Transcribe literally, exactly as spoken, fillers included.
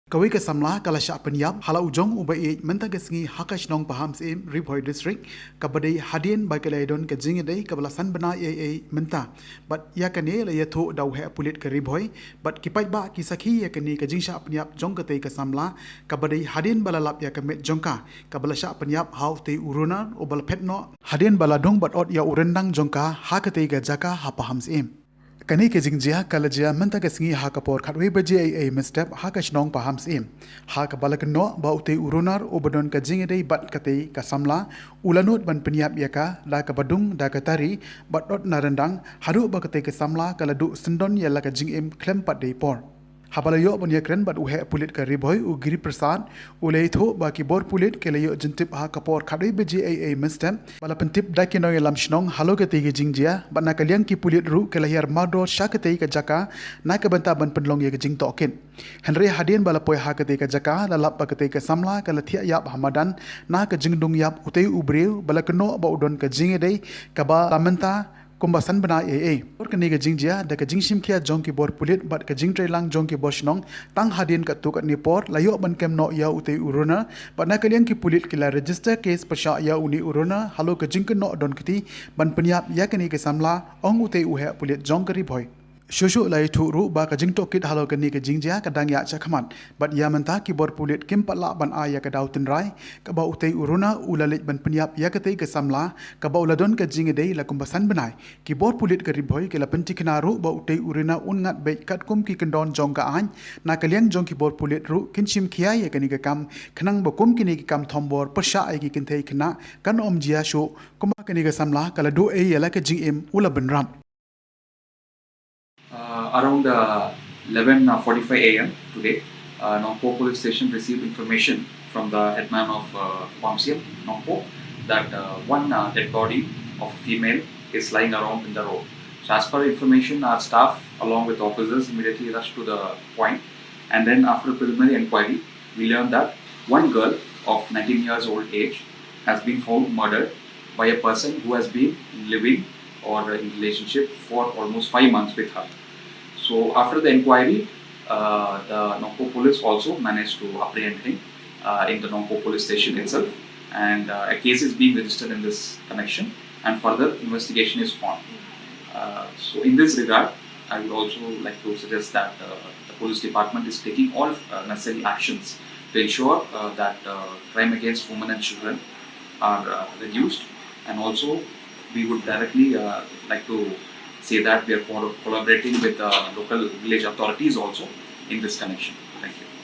Kawei ka samla ka la shah pynïap ha la u jong uba ïeit mynta ka sngi ha ka shnong Pahamsyiem, Ri Bhoi District, kaba dei hadien ba ka la ïadon ka jingïadei kaba la san bnai ei ei mynta. Bad ïa kane la ïathuh da u heh pulit ka Ri Bhoi, bad ki paidbah ki sakhi ïa kane ka jingshah pynïap jong katei ka samla, kaba dei hadien ba la lap ïa ka met jong ka, kaba la shah pynïap ha utei u runar uba la phet noh hadien ba la dung bad ot ïa u ryndang jong ka ha katei ka jaka ha Pahamsyiem. Kane ka jingjia ka la jia mynta ka sngi ha ka por khatwei baje ei ei mynstep ha ka shnong Pahamsyiem, ha kaba la kynnoh ba utei u runar uba don ka jingïadei bad katei ka samla u la nud ban pynïap ïa ka da kaba dung da ka tari bad ot na ryndang, haduh ba katei ka samla ka la duh syndon ïa la ka jingim khlem pat dei por. Haba la ïoh ban ïakren bad u heh pulit ka Ri Bhoi, u Giri Prasad, u la ïathuh ba ki bor pulit ki la ïoh jingtip ha ka por khatwei baje ei ei mynstep ba la pyntip da ki nongïalam shnong halor katei ka jingjia, bad na ka liang ki pulit ruh ki la hiar mardor sha katei ka jaka na ka bynta ban pynlong ïa ka jingtohkit. Hynrei hadien ba la poi ha katei ka jaka, la lap ba katei ka samla ka la thiah ïap ha madan na ka jingdung ïap utei u briew ba la kynnoh ba u don ka jingïadei kaba la mynta kumba san bnai ei ei. Por kane ka jingjia, da ka jingshim khia jong ki bor pulit bad ka jingtrei lang jong ki bor shnong, tang hadien katto katne por la ïoh ban kem noh ïa utei u runar, bad na ka liang ki pulit ki la register case pyrshah ïa une u runar halor ka jingkynnoh don kti ban pynïap ïa kane ka samla, ong utei u heh pulit jong ka Ri Bhoi. Shuh shuh la ïathuh ruh ba ka jingtohkit halor kane ka jingjia ka dang ïaid shakhmat. Bad ïa mynta ki bor pulit kim pat lah ban ai ïa ka daw tynrai kaba utei u runar u la leit ban pynïap ïa katei ka samla kaba u la don ka jingïadei la kumba san bnai. Ki bor pulit ka Ri Bhoi ki la pyntikna ruh ba utei u runar un ngat beit katkum ki kyndon jong ka aiñ. Na ka liang jong ki bor pulit ruh kin shim khia ïa kane ka kam, khnang ba kum kine ki kam thombor pyrshah ïa ki kynthei khynnah kan ym jia shuh kumba kane ka samla ka la duh ei ïa la ka jingim u la bynrap. Uh, around uh, eleven forty-five a m today, uh, Nongpoh Police Station received information from the headman of uh, Pahamsyiem, Nongpoh, that uh, one uh, dead body of a female is lying around in the road. So, as per information, our staff, along with officers, immediately rushed to the point, and then, after preliminary inquiry, we learned that one girl of nineteen years old age has been found murdered by a person who has been living or in relationship for almost five months with her. So after the inquiry, uh, the Nongpoh police also managed to apprehend him uh, in the Nongpoh police station itself, and uh, a case is being registered in this connection, and further investigation is on. Uh, so in this regard, I would also like to suggest that uh, the police department is taking all uh, necessary actions to ensure uh, that uh, crime against women and children are uh, reduced, and also we would directly uh, like to say that we are co- collaborating with the local village authorities also in this connection. Thank you.